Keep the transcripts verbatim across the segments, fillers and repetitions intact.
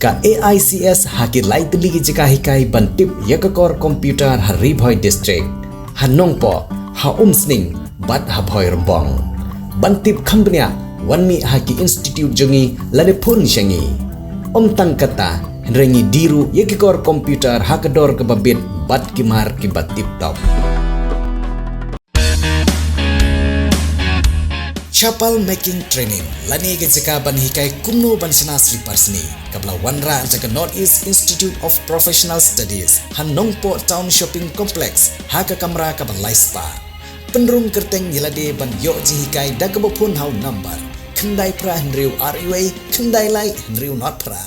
Ka A I C S ha ki lai tylli ki jaka hikai ban tip ïa ka kor computer ha Ri Bhoi District, ha Nongpoh, ha Umsning bad ha Bhoirymbong. Ban tip kham bniah, wan mih ha ki institute jong ngi lane phone sha ngi. Ym tang kata, hynrei ngi die ruh ïa ki kor computer ha ka dor kaba bit bad ki mar kiba tip top. Chapal Making Training, lane ka jaka ban hikai kumno ban shna slipar sni, kaba la wanrah da ka North East Institute of Professional Studies ha Nongpoh Town Shopping Complex ha ka kamra kaba lai spah. Pynrung kyrteng ïa lade ban ïoh jinghikai da kaba phone ha u number khyndai phra hynriew ar wei khyndai lai hynriew nod phra.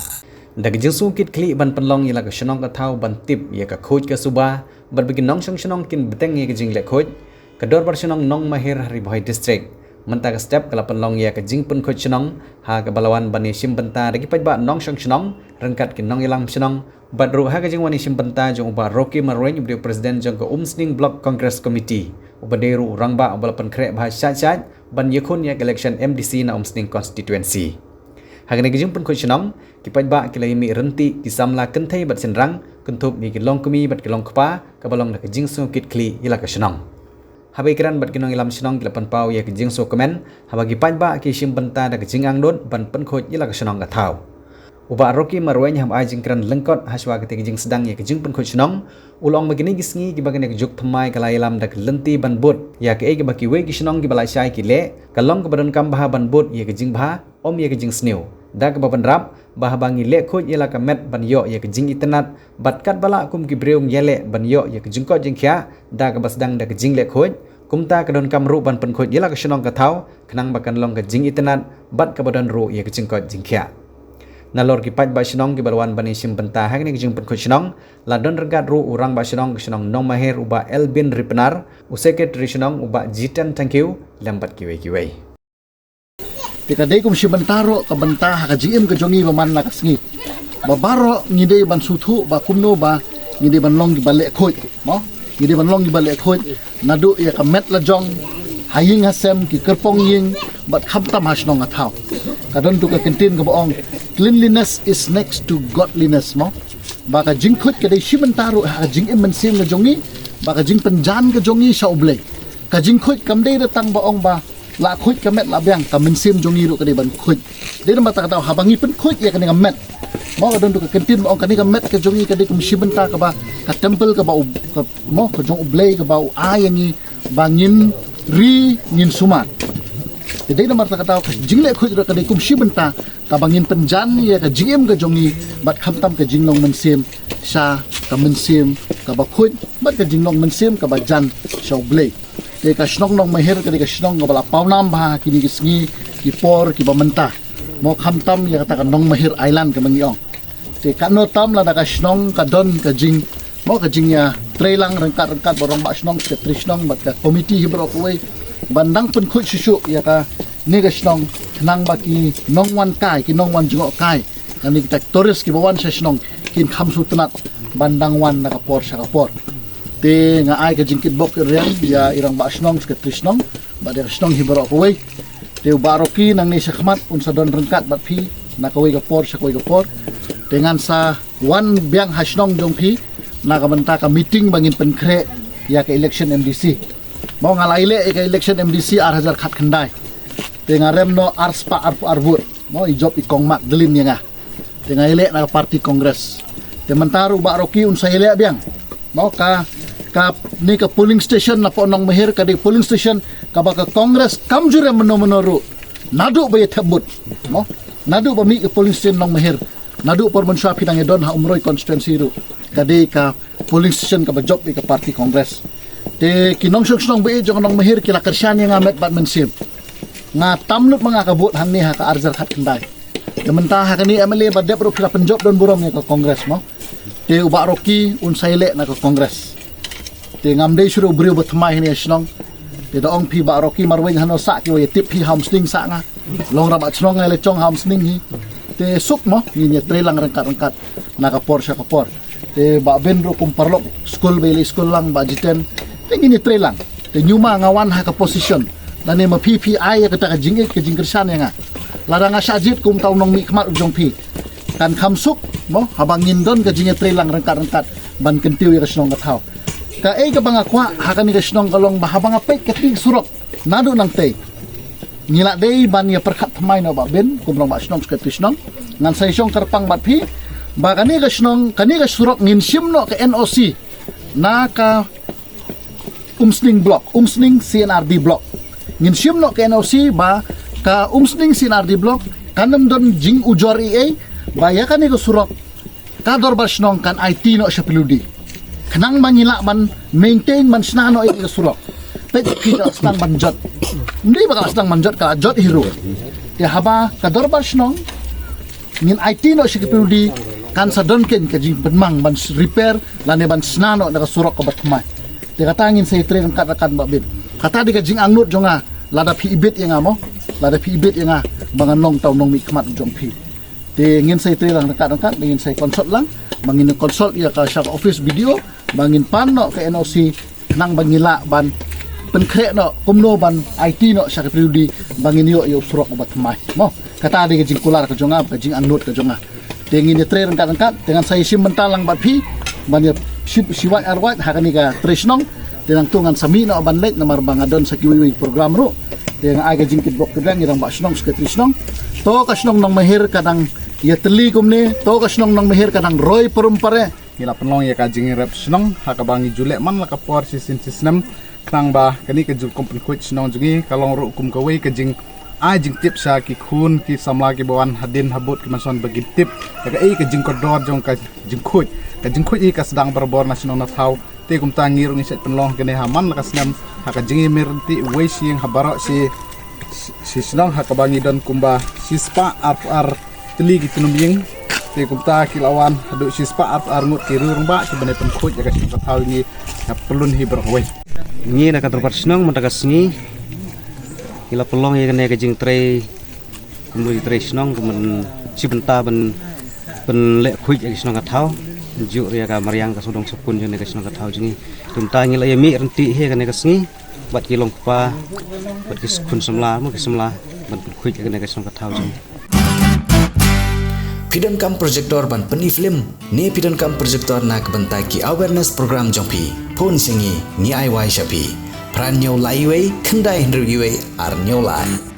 Da ka jingsngewkit khlieh ban pynlong ïa la ka shnong ka thaw ban tip ïa ka khuid ka suba, bad ba ki nongshong shnong kin bteng ïa ka jingleh khuid, ka Dorbar Shnong Nongmahir ha Ri Bhoi District mynta ka step ka la pynlong ïa ka jingpynkhuid shnong, ha kaba la wan ban ïashim bynta da ki paidbah nongshong shnong, ryngkat ki nongïalam shnong, bad ruh ha ka jingwan ïashim bynta jong u Bah Rocky Marwein, uba dei u President jong ka Umsning Block Congress Committee, uba dei ruh u rangbah uba la pynkhreh bha shait shait ban ïakhun ïa ka election M D C na Umsning Constituency. Ha kane ka jingpynkhuid shnong, ki paidbah ki la ïamih ryntih, ki samla kynthei bad shynrang, kynthup ïa ki longkmie bad ki longkpa, kaba long da ka jingsngewkit khlieh ïa la ka shnong. Haba ïakren bad ki nongïalam shnong, ki la pynpaw ïa ka jingsngewkmen haba ki paidbah ki shim bynta da ka jingangnud ban pynkhuid ïa la ka shnong ka thaw. U Bah Rocky Marwein haba ai jingkren lyngkot hashwa kata ka jingsdang ïa ka jingpynkhuid shnong, u la ong ba kine ki sngi kiba kane ka juk thymmai ka la ïalam da ka lynti ban bud ïa kaei kaba kiwei ki shnong kiba lashai ki leh, ka long kaba donkam bha ban bud ïa ka jingbha, ym ïa ka jingsniew. Da kaba bynrap ba haba ngi leh khuid ïa la ka met ban ïoh ïa ka jingitynnad, bad katba lah kum ki briew ngi ïaleh ban ïoh ïa ka jingkoit jingkhiah da kaba sdang da ka jingleh khuid, kumta ka donkam ruh ban pynkhuid ïa la ka shnong ka thaw, khnang ba kan long ka jingitynnad bad kaba don ruh ïa ka jingkoit jingkhiah. Nalor ki paidbah shnong kiba la wan ban ïashim bynta ha kane ka jingpynkhuid shnong, la don ryngkat ruh u rangbah shnong ka shnong Nongmahir u Bah Elbin Ripnar, u secretary shnong u Bah Jiten Thangkhiew, lem bad kiwei kiwei. Te ka dei kum shi bynta ruh ka bynta ha ka jingim ka jong ngi ba man la ka sngi. Ba baroh ngi dei ban sngewthuh ba kumno ba ngi dei ban long kiba leh khuid. Mo? Ngi dei ban long kiba leh khuid. Naduh ïa ka met la jong, ha ïing ha sem, ki kyrpong ïing, bad khamtam ha shnong ha thaw. Ka don tu ka kyntien kaba ong, cleanliness is next to godliness, mo? Ba ka jingkhuid ka dei shi bynta ruh ha ka jingim mynsiem ka jong ngi, ba ka jingpynjan ka jong ngi sha U Blei. Ka jingkhuid kam dei da tang ba ong ba la khuid ka met la biang, ka mynsiem jong ngi ruh ka dei ban khuid. Dei namar kata ka daw haba ngi pynkhuid ïa kane ka met, mo, ka don tu ka kyntien ba ong kane ka met ka jong ngi ka dei kum shi bynta kaba, ka temple kaba u, ka, mo, ka jong U Blei kaba u ai ïa ngi ba ngin ri ngin sumar. Te dei namar kata ka daw ka jingleh khuid ruh ka dei kum shi bynta kaba ngin pynjan ïa ka jingim ka jong ngi bad khamtam ka jinglong mynsiem sha ka mynsiem kaba khuid bad ka jinglong mynsiem kaba jan sha U Blei. Te ka shnong Nongmahir ka dei ka shnong kaba la pawnam bha ha kine ki sngi ki por kiba mynta. Mo, khamtam ïa kata ka Nongmahir Island kaba ngi ong. Te katno tam lada ka shnong ka don ka jing, mo, ka jingïatreilang ryngkat ryngkat bad rangbah shnong, secretary shnong bad ka komiti hi baroh kawei ban dang pynkhuid shuh shuh ïa kane ka shnong, khnang ba ki nongwan kai, ki nongwan jngoh kai, kane kita tourist kiba wan sha shnong kin kham sngewtynnat ban dang wan na ka por sha ka por. Te nga ai ka jingkitbok riang ïa i rangbah shnong, secretary shnong bad ïa ka shnong hi baroh kawei. Te u Bah Rocky nangne shakhmat un sa don ryngkat bad phi na kawei ka por sha kawei ka por. Te ngan sa wan biang ha shnong jong phi na ka bynta ka meeting ba ngin pynkhreh ïa ka election M D C. Mo, nga la ïaleh ïa ka election M D C ar hajar khatkhyndai. Te nga rem noh ar spah arphew ar vote. Mo, i jop i kong Mark Dlin ïa nga. Te nga ïaleh na ka party Congress. Te mynta ruh u Bah Rocky un sa ïaleh biang. Mo, ka, kane ka polling station napoh Nongmahir ka dei polling station kaba ka Congress kam ju rem mynno mynno ruh. Naduh ba ïa thep vote. Mo, naduh ba mih ka polling station Nongmahir. Naduh por mynshuwa phi dang ïa don ha Umroi constituency ruh, ka dei ka polling station kaba jop ïa ka party Congress. Te ki nongshong shnong ba ïeit jong ka Nongmahir ki la kyrshan ïa nga met bad mynsiem. Nga tam lut ma nga ka vote hangne ha ka ar hajar khatkhyndai. Te mynta ha kane M L A ba dep ruh phi la pynjop don burom ïa ka Congress, mo. Te u Bah Rocky un sa ïaleh na ka Congress. Te ngam dei shuh ruh u briew ba thymmai hangne ha shnong. Te da ong phi Bah Rocky Marwein hano sah, ki wa ïa tip phi ha Umsning sah nga. Long Rangbah Shnong nga ïa la jong ha Umsning hi. Te suk, mo, ngin ïatreilang ryngkat ryngkat na ka por sha ka por. Te Bah Ben ruh kum paralok skul ba ïa la skul lang, Bah Jiten. Te ngin ïatreilang. Te ñiuma nga wan ha ka position lane ma phi phi ai ïa kata ka jingïeit ka jingkyrshan ïa nga. Lada nga shah jied kum uta u nongmihkhmat u jong phi, kan kham suk mo, haba ngin don ka jingïatreilang ryngkat ryngkat ban kyntiew ïa ka shnong ka thaw. Kaei kaba nga kwah ha kane ka shnong ka long ba haba nga peit kane ka surok naduh nangtei, ngi la dei ban ïa pyrkhat thymmai noh Bah Bin kum u rangbah shnong, secretary shnong. Ngan sa ïashong kyrpang bad phi ba kane ka shnong, kane ka surok ngin shim noh ka N O C na ka Umsning Block, Umsning C and R D Block. Ngin shim noh ka N O C ba ka Umsning C and R D Block kan ym don jingujor ei ei, ba ïa kane ka surok ka dorbar shnong kan aiti noh sha P W D. Khnang ba ngi lah ban maintain, ban shna noh ïa ka surok. Peit, phi ka sdang ban jot. Ym dei ba ka sdang ban jot, ka jot hi ruh. Te haba ka dorbar shnong ngin aiti noh sha ka P W D, kan sa don kein ka jingpynmang ban repair lane ban shna noh da ka surok kaba thymmai. Te kata ngin sa ïatrei ryngkat ryngkat Bah Bin. Kata dei ka jingangnud jong nga, lada phi ibit ïa nga mo, lada phi ibit ïa nga ba ngan long uta u nongmihkhmat jong phi. Te ngin sa ïatrei lang ryngkat ryngkat, ba ngin sa consult lang, ba ngin consult ïa ka sha ka office B D O, ba ngin pan noh ka N O C, khnang ba ngi lah ban pynkhreh noh kumno ban aiti noh sha ka P W D, ba ngin ïoh ïa u surok uba thymmai mo. Kata dei ka jingkular ka jong nga, ka jingangnud ka jong nga. Te ngin ïatrei ryngkat ryngkat, te ngan sa ïashim bynta lang bad phi ban ïa shi, shi wait ar wait ha kane ka trei shnong. Te nangta ngan sa mih noh ban leit namar ba nga don sa kiwei wei program ruh. Te nga ai ka jingkyrpad kyrpad ïa u rangbah shnong, secretary shnong. To ka shnong Nongmahir ka dang ïatylli kumne, to ka shnong Nongmahir ka dang roi parum pare. Ngi la pynlong ïa ka jingrep shnong ha kaba ngi ju leh man la ka por shisien shisnem, khnang ba kane ka jingkum pynkhuid shnong jong ngi ka long ruh kum kawei ka jingai jingtip sha ki khun ki samla kiba wan hadien habud, ki mynshwa ba kin tip ïa kaei ka jingkordor jong ka jingkhuid. Ka jingkhuid hi ka sdang barabor na shnong na thaw. Te kumta ngi ruh ngi shait pynlong kane ha man la ka snem ha ka jingïamir ryntih uwei shi ïing ha baroh shi, shi shnong ha kaba ngi don kumba shispah arphew ar tylli ki tnum ïing. Te kumta ki la wan haduh shispah arphew ar ngut ki riew rangbah kiba nang pynkhuid ïa ka shnong ka thaw ngi, ha pyllun hi baroh kawei. Ngi na ka dorbar shnong mynta ka sngi ngi la pynlong ïa kane ka jingtrei, kumno jingtrei shnong, kumno shi bynta ban pynleh khuid ïa ka shnong ka thaw. Juh ïa ka mariang ka sawdong sapun jong ka shnong ka thaw jong ngi. Kumta ngi la ïamih ryntih hi kane ka sngi bad ki long kpa bad ki khun samla mo, ki samla ban pynkhuid ïa kane ka shnong ka thaw jong ngi. Phi donkam projector ban pyni film ne phi donkam projector na ka bynta ki awareness program jong phi? Phone sha ngi, ngi ai wai sha phi. Phra hynñiew lai wei, khyndai hynriew wei, ar hynñiew lai.